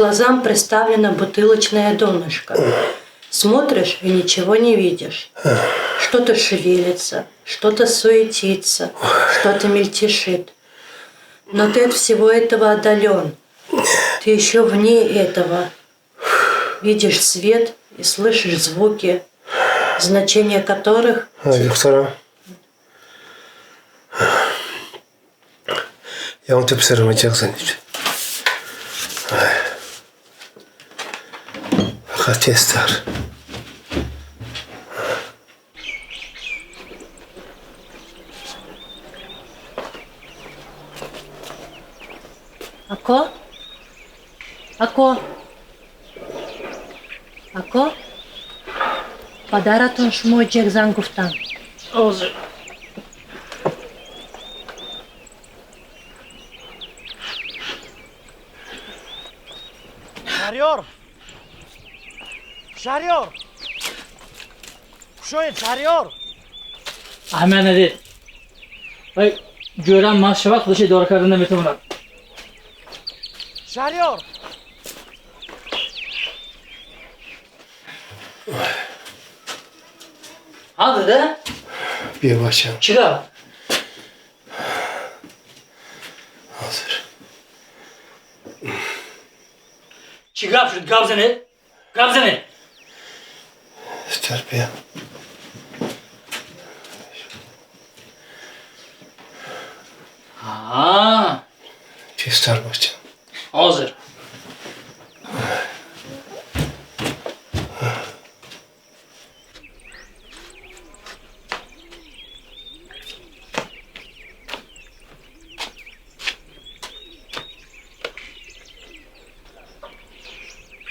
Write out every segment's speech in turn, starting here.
Глазам приставлено бутылочное донышко. Смотришь и ничего не видишь. Что-то шевелится, что-то суетится, что-то мельтешит. Но ты от всего этого отдален. Ты еще вне этого. Видишь свет и слышишь звуки, значение которых... Духтарам, ягон ту писарама ҷеғ занед. Фақат тезтар. Ако? Ако? Ако? Падаратон шумо ҷеғзан гуфтанд. Ҳозир. Шаҳриёр! Шаҳриёр! Кушоед, Шаҳриёр! Аҳамият надед. Вай ҷӯрам маст шавад, худаш идора карда наметавонад. Шаҳриёр! Ҳа, дада? Биё, бачам. Чӣ гап? Ҳозир. Чӣ гап шуд? Гап занед? Гап занед? Тар биё. Ҳа. Тезтар, бачам. Ҳозир.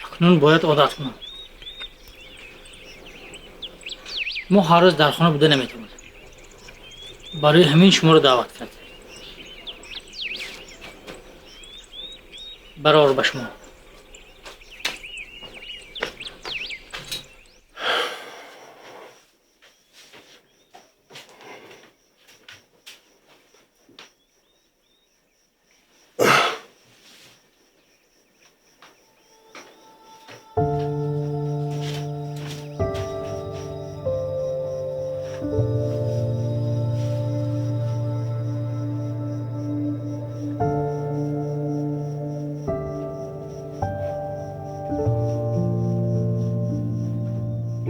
Акнун бояд одат кунам. Мо ҳар рӯз дар хона буда наметавонем. Барои ҳамин шуморо даъват кардем. Барор ба шумо.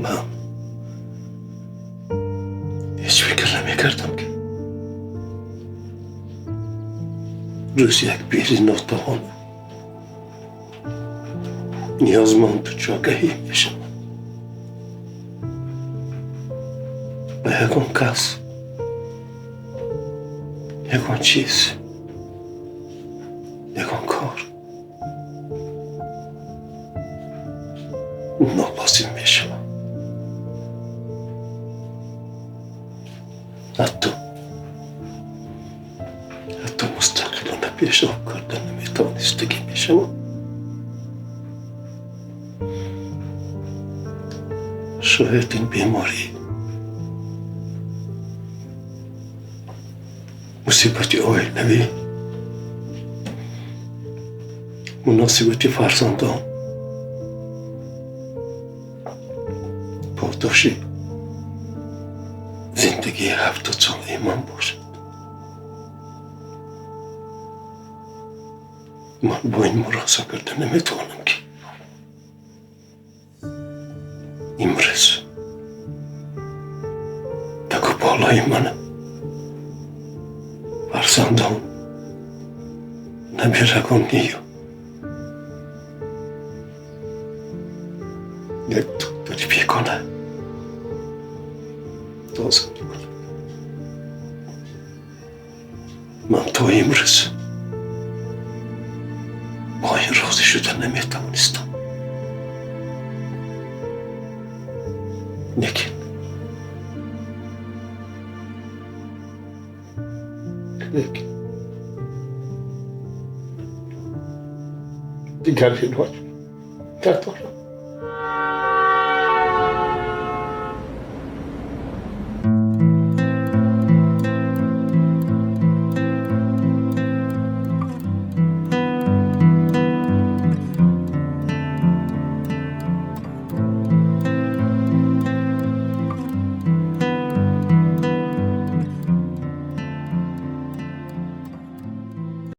Ман ҳеҷ фикр намекардам, ки рӯз як пири нотавон ниёзманду ҷогаҳӣ мешавам ба ягон кас, ягон чиз, ягон кор нолозим мешавам. Ҳатто мустақилона пешоб карда наметавонистагӣ мешавам. Шояд ин беморӣ мусибати оилавӣ, муносибати фарзандон, подоши зиндагии 70-солаи ман бошад. Ман бо ин муроза карда наметавонам, ки имрӯз таку болои мана фарзандон, набирагон ию як духтари бегона лозим мекунад. Ман то имрӯз бо ин розӣ шуда наметавонистам. Лекин дигар илоҷ надорам.